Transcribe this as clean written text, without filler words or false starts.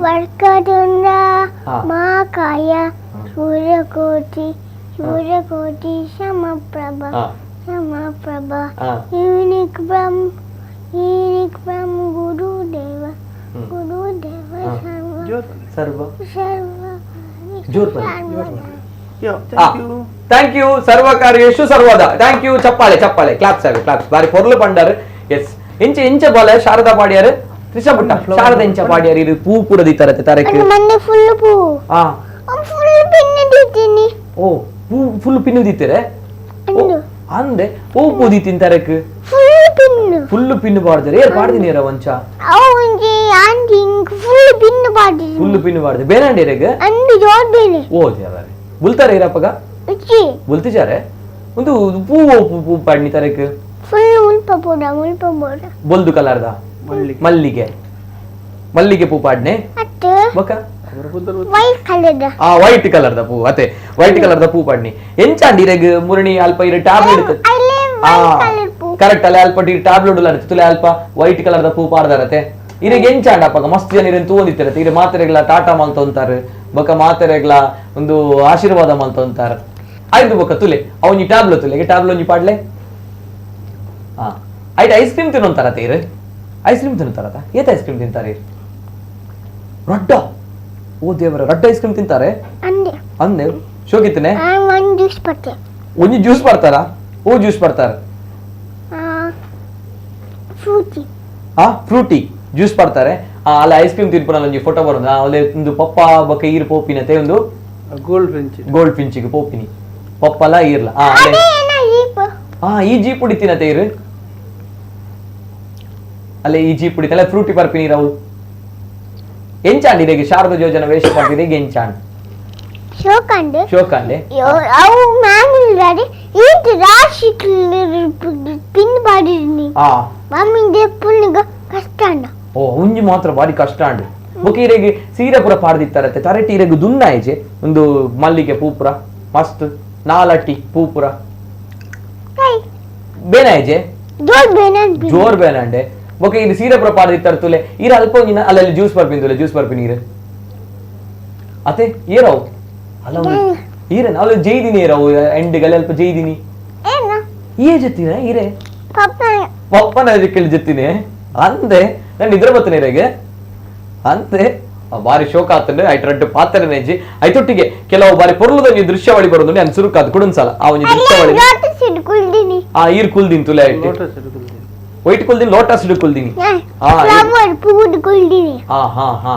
Vakratunda Mahakaya Suryakoti Suryakoti Samaprabha Samaprabha unique Brahma unique Brahma Gurudeva Gurudeva ಸರ್ವ ಸರ್ವ ಸರ್ವ ಜೋರ್ thank you thank you. ಸರ್ವ ಕಾರ್ಯೇಶು ಸರ್ವದ. Thank you. ಚಪ್ಪಾಳೆ ಚಪ್ಪಾಳೆ, ಕ್ಲಾಪ್ಸ್ ಆಗಿ ಕ್ಲಾಪ್ಸ್. ಬಾರಿ ಪೊರ್ಲು ಪಂಡರ್. ಎಸ್, ಇಂಚ ಇಂಚ ಬೋಲೆ ಶಾರದಾ ಪಾಡಿಯಾರು ತ್ರಿಷಾ ಪುಟ್ಟ ಶಾರದಾ ಇಂಚ ಪಾಡಿಯಾರು ಇದು ಪೂ ಪೂರ ದಿತ್ತಾರತ್ತೆ ತರಕ್ಕೆ. ಮೊನ್ನೆ ಫುಲ್ ಪೂ ಫುಲ್ ಪಿನ್ ದಿತ್ತೀನಿ. ಓ ಪೂ ಫುಲ್ ಪಿನ್ನು ದಿತ್ತಾರೆ ಅಂದೆ. ಓ ಪೂ ದಿತ್ತೀನಿ ತರಕ್ full pin full pin ಪಾಡ್ತಾರೆ. ಏರ್ ಪಾಡ್ದಿನಿ ಏರ ವಂಚ ಅವು ಒಂಜಿ aunty full pin ಪಾಡ್ದಿನಿ. Full pin ಪಾಡ್ದೆ ಬೇನಾಂಡಿ ಏರೆಗ್ ಅಂದು ಜೋರ್ ಬೇನೆ. ಓ ದೇವರೇ ಬುಲ್ತಾರೆ ಇರಪ್ಪಗ ಉಚ್ಚಿ ಬುಲ್ತಿಜಾರೆ ಒಂದು ಪೂ ಪೂ ಪೂ ಪಾಡ್ನಿ ತರಕ್. ಫುಲ್ ಮುಲ್ಪ ಪೋಡ ಮುಲ್ಪ ಪೋಡ ಬೊಲ್ದು ಕಲರ್ದ ಮಲ್ಲಿಗೆ ಮಲ್ಲಿಗೆ ಪೂ ಪಾಡ್ನೆ ಅತ್ತೆ ಬೊಕ white colour ಆ ವೈಟ್ ಕಲರ್ the ಪೂ ಅತೆ white colour the ಪೂ ಪಾಡ್ನಿ ಎಂಚಾಂಡಿ ಇರೆಗ್ ಮುರಣಿ ಅಲ್ಪ ಇರ ಟ್ಯಾಬ್ಲೆಟ್ ಅಲ್ಲೇ ವೈಟ್ ಕಲರ್ ಪೂ ಕರೆಕ್ಟ್ ಅಲ್ಲ ಅಲ್ಪ ಟ್ಯಾಬ್ಲೆಟ್ ಉಲ್ಲ ತುಲೆ ಅಲ್ಪ white colour the ಪೂ ಪಾಡ್ದಾರತೆ ಇರೆಗ್ ಎಂಚಾಂಡ ಅಪ್ಪಗ ಮಸ್ತ್ ಜನ ಇರೆನ್ ತೂವೊಂದಿತ್ತಿರತ್ತೆ. ಇರೆ ಮಾತೆರೆಗ್ಲ ಟಾಟಾ ಮಲ್ತೊಂತಾರೆ ಬೊಕ ಮಾತೆರೆಗ್ಲ ಒಂದು ಆಶೀರ್ವಾದ ಮಲ್ತೊಂತಾರೆ. ಆಯ್ತು ಬೊಕ ತುಲೆ ಅವನಿ ಟ್ಯಾಬ್ಲೋ ತುಲೆ ಟ್ಯಾಬ್ಲೋ ಒಂಜಿ ಪಾಡ್ಲೆ. ಹಾ ಆಯ್ತು ಐಸ್ ಕ್ರೀಮ್ ತಿನ್ನೊಂತಾರತೆ ಇರು ಐಸ್ ಕ್ರೀಮ್ ತಿನ್ನುತ್ತಾರತ ಏತ ಐಸ್ ಕ್ರೀಮ್ ತಿಂತಾರೆ ಇರು ರಡ್ಡ ಓ ದೇವರ ರಡ್ಡ ಐಸ್ ಕ್ರೀಮ್ ತಿಂತಾರೆ ಅಂದೆ ಅಂದೆ ಶೋಕಿತ್ತನೆ ಒಂದು ಜ್ಯೂಸ್ ಪತ್ತೆ ಒಂಜಿ ಜ್ಯೂಸ್ ಬರ್ತಾರಾ ಓ ಜ್ಯೂಸ್ ಬರ್ತಾರೆ ಫ್ರೂಟಿ ಆ ಫ್ರೂಟಿ ಜ್ಯೂಸ್ ಬರ್ತಾರೆ. ಅಲ್ಲ ಐಸ್ ಕ್ರೀಮ್ ತಿನ್ಪುನಲ್ಲ ಒಂಜಿ ಫೋಟೋ ಬರೋದು ಅಲ್ಲೇ ಒಂದು ಪಪ್ಪ ಬೊಕ ಈರ್ ಪೋಪಿನತೆ ಒಂದು gold Finch gold ಫಿಂಚಿಗೆ ಪೋಪಿನಿ ಪಪ್ಪಲ ಈರ್ಲ ಈ ಜೀಪ್ ಉಡಿತಿನತೆ ಇರು ಅಲ್ಲೇ ಈ ಜೀಪ್ ಉಡಿತಲ್ಲ ಫ್ರೂಟಿ ಪರ್ಪಿನಿ ರಾವು ಎಂಚಾಂಡ್ ಇರೆಗೆ ಶಾರದಾ ಯೋಜನಾ ವೇಷ ಪಡ್ತಿದೆ ಎಂಚಾಂಡ್ ಶೋಕಂಡೆ ಶೋಕಂಡೆ ಅವು ಮ್ಯಾಮ್ ಇಲ್ಲಾರೆ ಈಟ್ ರಾಶಿ ಪಿನ್ ಪಾಡಿನಿ ಮಮ್ಮಿಂದೆ ಪುಣ್ಣಿಗ ಕಷ್ಟ ಅಂಡ. ಓ ಉಂಜಿ ಮಾತ್ರ ಬಾರಿ ಕಷ್ಟ ಅಂಡು ಬೊಕ ಇರೆಗೆ ಸೀರೆ ಪೂರ ಪಾಡ್ದಿತ್ತಾರತ್ತೆ ತರಟಿ ಇರೆಗೆ ದುನ್ನಾಯಿಜೆ ಒಂದು ಮಲ್ಲಿಗೆ ಪೂಪುರ ಮಸ್ತ್ ನಾಲಟ್ಟಿ ಪೂಪುರ ಬೇನಾಯಿಜೆ ಜೋರ್ ಬೇನಂಡೆ ಬೊಕ ಇದು ಸೀರೆ ಪೂರ ಪಾಡ್ದಿತ್ತಾರೆ ತುಲೆ ಇರ ಅಲ್ಪ ಒಂಜಿನ ಅಲ್ಲಲ್ಲಿ ಜ್ಯೂಸ್ ಬರ್ಪಿನ ತುಲೆ ಜ್ಯೂಸ್ ಬರ್ಪಿನ ಇರೆ ಅತೆ ಏರವು ಅಲ್ಲ ಈರನ್ ಅವಳು ಜೈದಿನಿ ಏರವು ಎಂಡಿಗಲ್ಲಿ ಅಲ್ಪ ಜೈದಿನಿ ಏ ಜೊತ್ತಿನ ಈರೆ ಪಪ್ಪನ ಕೇಳಿ ಜೊತ್ತಿನಿ ಅಂದೆ ನಾನು ನಿದ್ರೆ ಬರ್ತೇನೆ ಇರೆಗೆ ಅಂತೆ ಬಾರಿ ಶೋಕ ಆತಂದ್ರೆ ಐಟ್ ರಡ್ಡು ಪಾತ್ರೆ ನೆಜ್ಜಿ ಐತೊಟ್ಟಿಗೆ ಕೆಲವು ಬಾರಿ ಪೊರ್ಲದ ದೃಶ್ಯಾವಳಿ ಬರೋದು ನಾನು ಸುರುಕಾದ್ ಕುಡನ್ಸಲ ಆ ಒಂದು ದೃಶ್ಯಾವಳಿ ಆ ಈರ್ ಕುಲ್ದಿನ್ ತುಲೆ ಐಟ್ ವೈಟ್ ಕುಲ್ದಿನಿ ಲೋಟಸ್ ಹಿಡು ಕುಲ್ದಿನಿ. ಹಾ ಹಾ ಹಾ.